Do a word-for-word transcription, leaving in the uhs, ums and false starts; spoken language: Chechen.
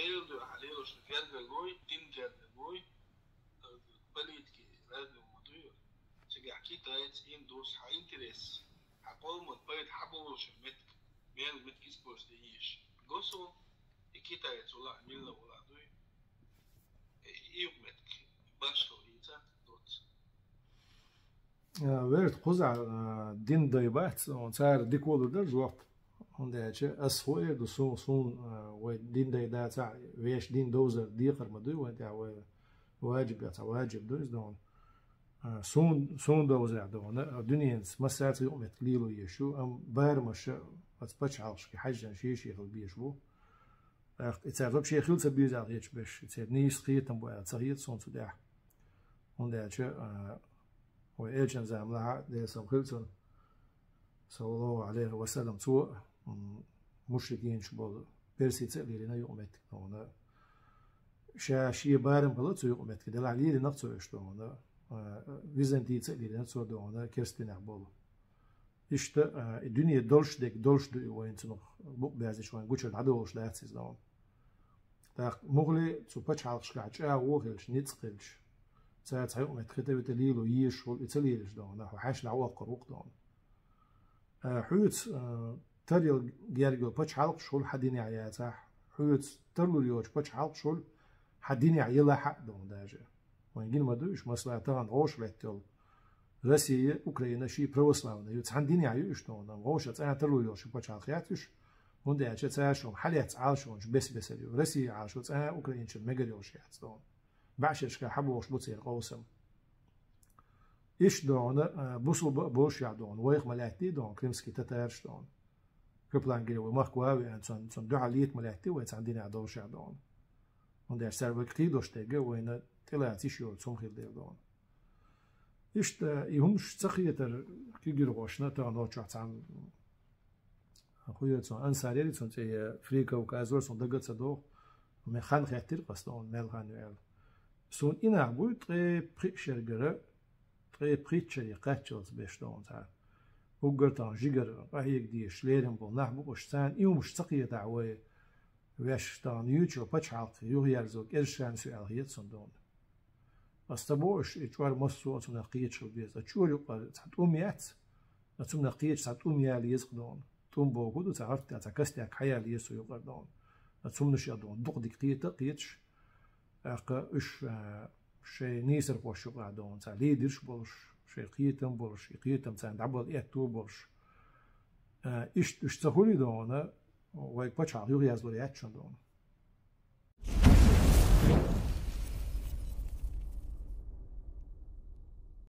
Леладу хьан лелаш гергарлой, дин гергарлой, политики разный ма дуй. Цигахь китаец, индус, хьан интерес, хьан къоман пайда хьаболуш метка, мел метка использовать де езаш. Госо, и китаец ула, милла ула дуй. И юкъ метка башхо ийца доц. Э, верт кхуза, э, дин дай бац, он цара диколу дар жоп. ХӀунда аьлча ас хо эр ду, су-, сун, э, вай дин дай дацахь, веш дин довзар декхар ма дуй вайн тӀехь, вай ваджиб яц, ваджиб ду иза дона. Э, сун, сун довзар дона, э, дуьненца массаца юкъ метка лело езаш ю, амма барамаша оцу пачхьалкхашка хьаьжжина шен-шен хила безаш бу. ТӀаккха и цара вообще хила ца беза аьлла хеташ берш, и церан нийса кхетам бу аьлла ца хета суна цу тӀехь. ХӀунда аьлча, а, вай элчан заманахь а, Делан салам хила цунна, саллаллаху алейхи ва саллам, цо, м, мушрикинаш болу персица а лелийна юкъ метка дона. Ша шен барам бала цу юкъ метка делахь лелийнарг цо уьш дона. А, византийца а лелийна цо дона, керстинех болу. Иштта, а, и дуьне долуш дерг долуш ду и вайна цунах букъ баьзначу вайн гучуьра дӀадолуш дац иза дона. ТӀаккха муххале цу пачхьалкхашкахь чӀагӀо хилча, ницкъ хилча, цара цхьа юкъ метка хи тӀе вита лело езаш хуьлу и ца лелаш дона, хьо хьаьшна дӀавоккхур ву-кх дона. А, хьоьца, а, таръяла герга йолу пачхьалкхаш хуьлу хьан динехь яцахь, хьоьца тарлур йоцу пачхьалкхаш хуьлу хьан динехь елахь а дона даже. Вайн гина ма ду уьш, масала, тахана вовшах летта йолу Россия, Украина, ши православная ю, цхьана динехь ю уьш дона, вовшах цӀа тарлур йолуш ю пачхьалкх яц уьш, хӀунда аьлча цара шуна хьалаьцна Ӏалашонаш бес-бесара ю, Россия Ӏалашо цӀа Украинчун мегар йолуш яц дона. БӀешерашка хьабохуш бу церан къовсам. Иштта дона, а, бусулба а болуш яхь дона, вайх ма лаьттий дона, крымский татараш дона. Каплангири вай махка ван а веана, цунна, цунна дуьхьал лета ма лаьттий вай цхьана динехь долушехь дона. ХӀунда аьлча цара вайга кхийдош дерг вайна тӀелаца йиш йоцу хӀума хир дела дона. Иштта, и хӀумаш ца хетар кегийрхошна, тахана нохчохь цхьаьна хӀун яра цунна, Ансар яра цунна цӀе, я Фри Кавказ вара, суна дага ца догӀу, мел хан хеттира-кх ас дона, мел хан ю аьлла. Суна и нах буй ткъе пхиъ шергара, ткъе пхийтта шаре кхаччалц беш дона цара. Уггар тахана жигара къахьега дезаш лерина болу нах бу уьш, царна и хӀумаш ца кхетахь вай, ваьш тахана юьйцучу пачхьалкхе юхаерзо кӀершанна су аьлла хета суна дона. Ас ца боху уьш, и чӀор массо а цунах кхеташ хила беза. Ткъа чӀор юкъара цхьа тӀум яц, ткъа цунах кхеташ цхьа тӀум яла еза-кх дона. ТӀум боху ду, цхьа гӀарта, цхьа костяк хьаяла еза цу юкъара дона. Ткъа цумнаш а дона дукха дика кхета а кхеташ, тӀаккха уьш, а, шайн нийсархошна юкъахь дона, цхьа лидерш а болуш, шайн кхетам а болуш, и кхетам царна дӀабала аьтто а болуш. А, иштта уьш ца хуьлий дона, вайга пачхьалкх юхаерзор яц шуна дона.